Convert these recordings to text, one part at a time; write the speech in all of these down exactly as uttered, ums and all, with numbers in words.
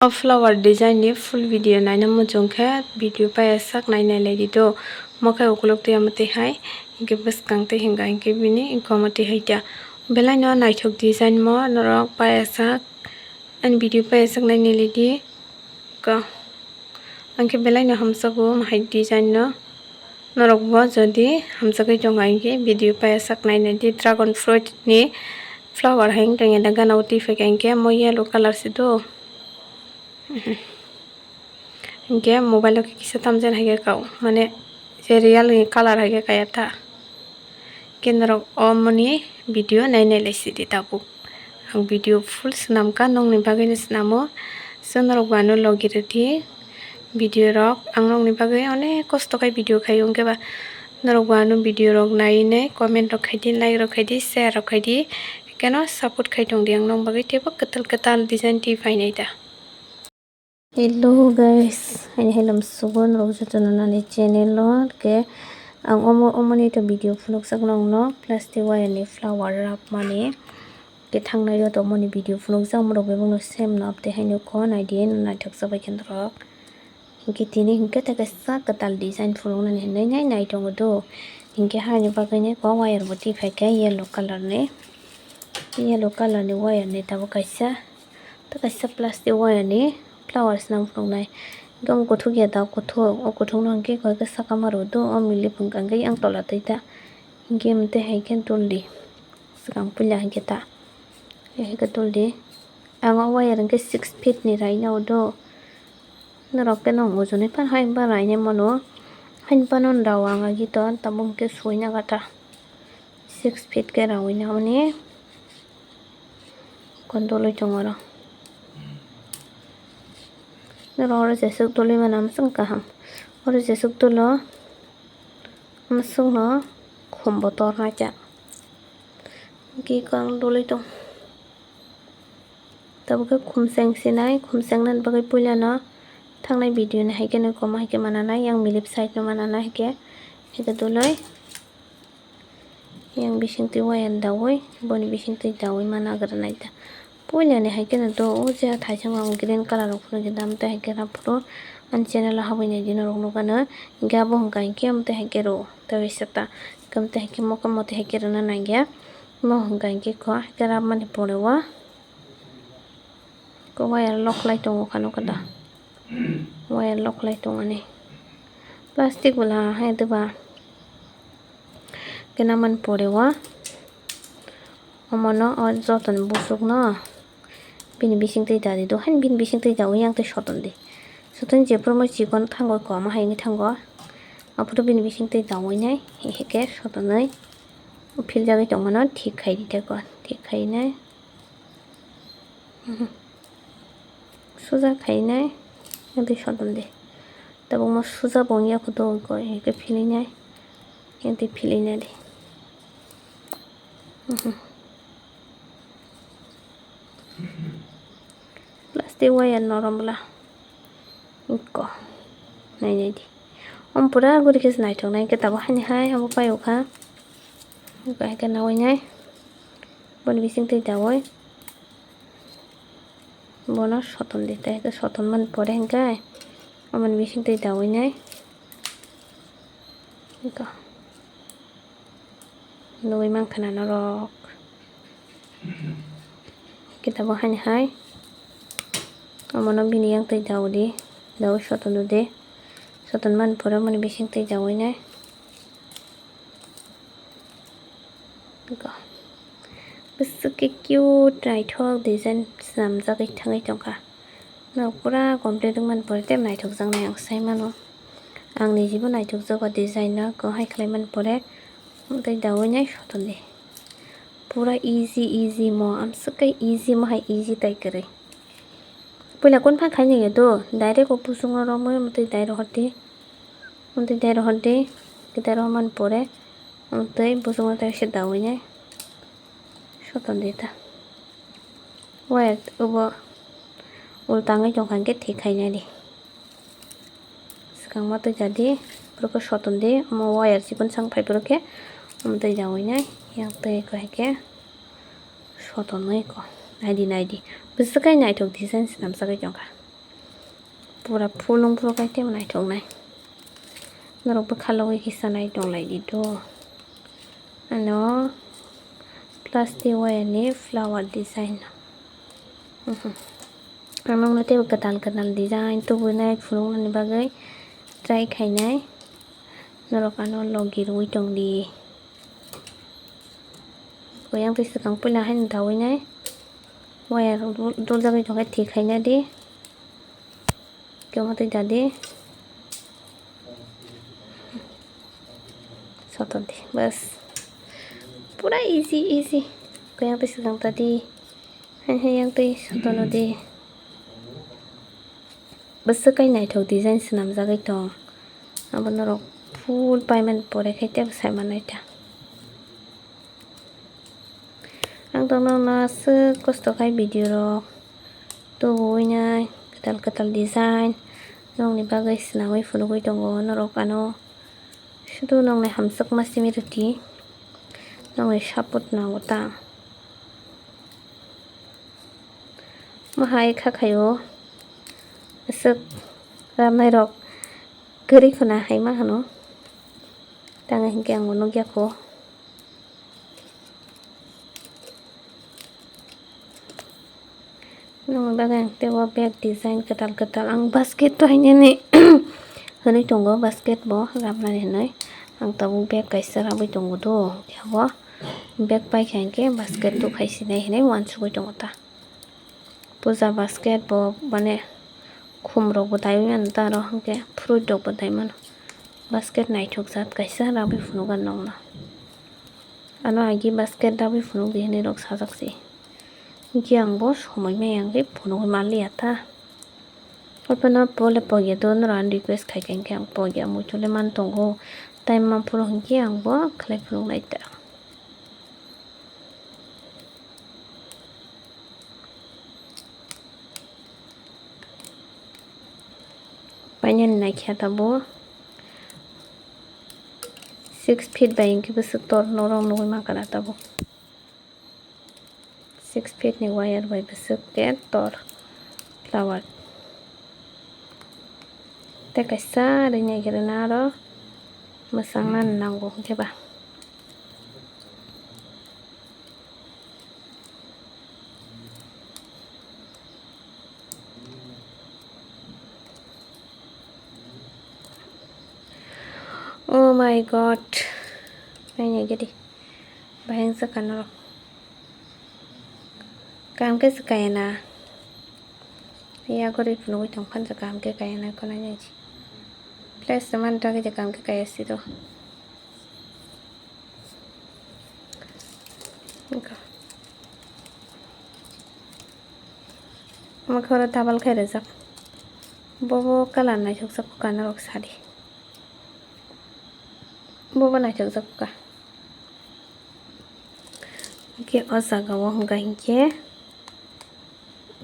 O flower design ni full video naina muchung khe video payasak nainai lai di do. Mo khe ukuluk twi omo twi hai, hinkhe bwskang twi hinka hinkhe bini wngkha omo twi hai ta. Belai no naithok design mo norok payasak, ani video payasak nainai lai di. Ko, ang khe belai no hamjago hai design no. Norok bo jodi hamjagwi tongo hinkhe video payasak nainai di. Dragon fruit ni flower hai wng tong ya da gana o twi phaikha hinkhe mo yellow colour se do. Hinkhe mobile o khe kisa tamjani hai khe kao, mane je real ni colour hai khe kaya ta. Khe norok omoni video nainai lai sidi tabuk. Ang video full swnamkha, nokni bagwino swnamo. So norok bo ano logi rwdi video rok. Ang nokni bagwi onek kosto khai video khai, hinkhe ba norok bo ano video rok naiwi nai comment rok khai di, like rok khai di, share rok khai di. Keno support khai tong di, ang nokni bagwi teibo kwtal kwtal design twi phainai da. Hello guys, ani hello sugo norok jotono nani channel o. Ke ang omo, omoni to video phunukjak nongno plastic wire ni flower wrap mani. Ke thangnai o to omoni video phunukjak, morok bebak no same no update hai nukho, naidi naithok jabai khe norok. Hinkhe tini hinkhe tei kaisa kwtal design phunuknani hinwi nai nai tongo do. Hinkhe haini bagwi nai ko wire bo twi phaikha yellow colour ni, yellow colour ni wire ni tabuk kaisa. Tei kaisa plastic wire ni flower swnam phunuknai. Hinkhe omo kuthuk ya da, kuthuk, o kuthuk no hinkhe koi khe saka ma rw do, o milip hwnkha hinkhe yang tola twi ta. Hinkhe omo twi hai khe dul di, swkang puila hinkhe ta. Hai khe dul di. Ang o wire hinkhe six feet ni raina o do. Norok khe nong ojonwi phano hai ba raina mano. Hai phano rawa ang agi to, tabuk hinkhe suina gata. Six feet khe rawi na mani. Kon doloi tongo oro. Noro oro jeswk doloi mano, amswk kaham. Oro jeswk dolo, amswkno khumbo tornai ta. Hinkhe ang doloi tong. Tabuk khe khumseng sinai, khumseng nani bagwi puilano thangnai video ni hai khe nai koma hai khe mananai, yang milip side no mananai hai khe, hai khe doloi. Yang bising twi wire dawi, boni bising twi dawi ma nagra nai ta. Puila ni hai kheno do, o je thaising ang green colour rok phunukjak da, amtwi hai khe rap phuru ani channel o habwi nai di norok nukha no. Hinkhe abo hwnkha hinkhe amtwi hai khe rw, tei waisa ta. Hinkhe amtwi hai khe mokhe motwi hai khe rwna nangya. Mo hwnkha hinkhe kho hai khe rap mani pore o. Ko wire loklai tongo kha nukha da. Wire loklai tongmani. Plastic bwla hai doba. Khe namani pore o. Omono o jotoni busukno bini bising twi dadi do. Haini bini bising twi dawi yang tei soton di. Soton jephuru mo chikon thango, koma hai wngwi thango. Aphuru bini bising twi dawi nai. Hai khe sotonwi philjagwi tongmano thik khai di tei ko. Thik khai nai. Suja khai nai, tei soton di. Tabuk mo suja bo wngya kho do, hinkhe philwi nai, tei philwi nai di. Plastic wire norom bwla. Iko. Nai nai di. Om pura guri khe naithok nai khe tabuk haini hai abo pai o kha. Iko hai khe nawi nai. Boni bising twi dawi. Bono soton di, tei khe soton mani pore hinkhe. Aboni bising twi dawi nai. Iko. Nugwi mankha na norok. Kitabo haini hai. Omono bini yang twi daudi. Daui soton dudi. Soton mani pore mani bising twi daui nai. Iko. Bwswk khe cute naithok design swnamjagwi thangwi tongkha. Norok pura complete wngmani pore tei naithokjaknai ang sai mano. Ang nijibo naithokjago design no, ko hai khlaimani pore tei daui nai soton di. Pura easy, easy mo, amswk khe easy mo hai easy tai kwrwi. Puila kun phan khaini do, direct o buchungo romwi motwi dai rohor di. Motwi dai rohor di, dai rohormani pore motwi buchungo tei se daui nai soton di ta. Wire obo ulta wngwi tongkha hinkhe thik khainai di. Swkang ma twi ja di, borokno soton di, omo wire chikon sang phai borok khe omo twi ja ui nai, yang twi khe hai khe soton ui kho. Nai di, nai di, bwswk khe naithok design swnamjagwi tongkha. Pura phulung phulung khai tei naithok nai. Norok bwkha logwi kisa nai tong lai di do. Ano plastic wire ni flower design. Mhm. Ang nokno teibo kwtal kwtal design tubunai phunuknani bagwi try khainai. Norok ano logi rwui tong di. Koi ang tei swkang puila haino dawinai. Wire dul-, duljagwi tongkhe thik khaina di. Kemo tei dadi. Soto di, bas. Pura easy, easy. Koi ang tei swkang ta di. Hai, hai, yang tei sotono di. Bwswk kai naithok design swnamjagwi tong. Abo norok full payment pore khai tei sai manai ta. Ang tongno no aswk kosto khai video rok tubuwi nai, kwtal kwtal design nokni bagwi swnamwi phunugwi tongo norok ano. Sudu nokni hamjakma simi rwdi, nokni support nango ta. Mohai kha khaio, aswk ramnai rok kwrwi khuna hai ma hano, tang hinkhe ang bo nukya kho. Nokni bagwi ang teibo bag design kwtal kwtal, ang basket to hainani hwnwi tongo, basket bo rabnani hwnwi. Ang tabuk bag kaisa rabwi tongo do, abo bag paikha hinkhe basket to khaisinai hwnwi uansugwi tongo ta. Puja basket bo mane khum rok bo daiwi mano ta aro hinkhe fruit rok bo dai mano. Basket naithok jat kaisa rabwi phunukgo nokno. Ano agi basket rabwi phunukdi hinwi rok sajak se. Hinkhe ang bo somoi maya hinkhe phunugwi manliya ta. Haphano pole pogya do norok ani request khaikha hinkhe ang pogya muitu le man tongo. Time manphuru hinkhe ang bo khlai phunuknai ta. Painani naikhe tabuk six feet bai hinkhe bwswk tor norok nugwi mankha na tabuk. Six feet ni wire bai bwswk khe tor flower. Tei kaisa rinai khe rwna aro mwchangna nango hinkhe ba. Oh my God. Naina gidi. Bahai wngsa kha norok. Kaham khe se kaya na. Yakori phunugwi tong phansa kaham khe kaya na khwnai nai se. Place se man dagwi de kaham khe kaya se do. Omo khe oro double khe rijak. Bobo colour naithokjak kha norok sadi. Bobo naithokjak kha. Hwnkhe o jaga o hwnkha hinkhe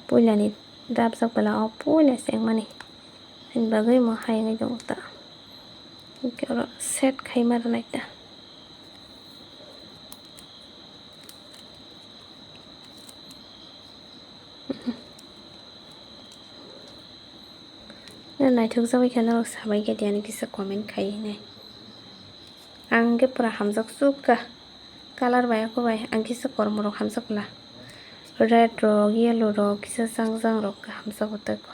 puilani dapjak bwla o puila se wngmani hwnwi bagwi omo hai wngwi tongo ta. Hwnkhe oro set khaima rwnai ta. Naithokjagwi khe norok sabai khe tiyani kisa comment khai hinwi. Ang khe pura hamjak suk kha. Colour bai ako bai ang kisa kormo rok hamjak bwla. Red rok, yellow rok, kisa jang jang rok hamjago tei ko.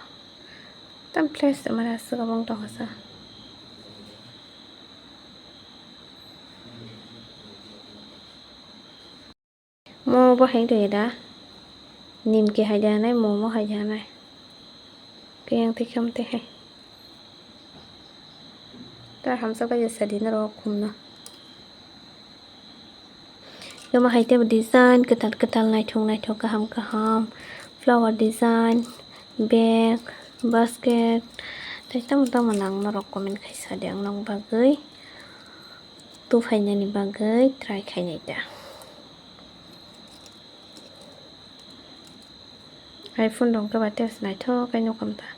Tam place mane aswk abang tongkha sa. Mo bo hai rwya da. Nimki hai da nai, momo hai da nai. Khe yang tei kham tei hai. Ta hamsa bai sadi norok khumna. Yama hai tebo design kwtal kwtal naithok naithok kaham kaham flower design, bag, basket tei tamo tamo nang norok comment khai sadi ang nang bagwi tubuphainani bagwi try khainai ta. Hai phone rok khe ba test naithok khe nukha ta.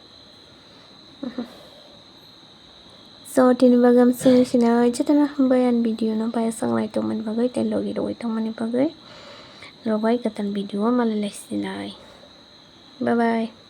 So tini bagwi amsini sinai jotono hambai ani video no bai swk nai tongmani bagwi tei logi rogwi tongmani bagwi. Rok bai kwtal video o malai lai sinai. Bye bye.